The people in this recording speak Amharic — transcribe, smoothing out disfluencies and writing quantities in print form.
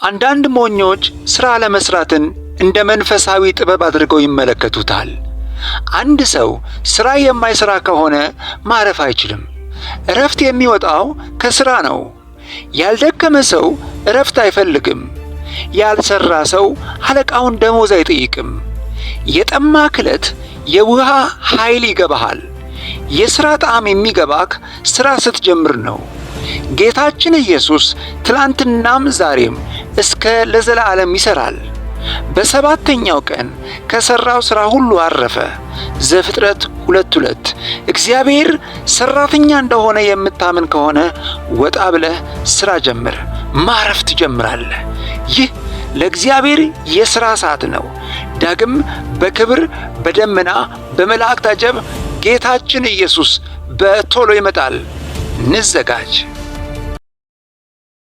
አንዳንድ ሞኞች ሥራ አለመስራትን እንደ መንፈሳዊ ጥበብ አድርገው ይመለከቱታል። አንድ ሰው ሥራ የማይሠራ ከሆነ ማረፍ አይችልም። እረፍት የሚወጣው ከሥራ ነው። ያልደከመ ሰው እረፍት አይፈልግም። ያልሠራ ሰው አለቃውን ደሞዝ አይጠይቅም። የጠማህ ዕለት የውሃ ኃይል ይገባሃል። የሥራ ጣዕም የሚገባህ ሥራ ስትጀምር ነው። ጌታችን ኢየሱስ ትላንትናም ዛሬም እስከ ለዘላለም ይሠራል። በሰባተኛው ቀን ከሠራው ሥራ ሁሉ አረፈ። ዘፍጥረት 2:2። እግዚአብሔር ሠራተኛ እንደሆነ የምታምን ከሆነ ወጣ ብለህ ሥራ ጀምር፣ ማረፍ ትጀምራለህ። ይህ ለእግዚአብሔር የሥራ ሰዓት ነው። ዳግም በክብር በደመና በመላእክት አጀብ ጌታችን ኢየሱስ በቶሎ ይመጣል። እንዘጋጅ።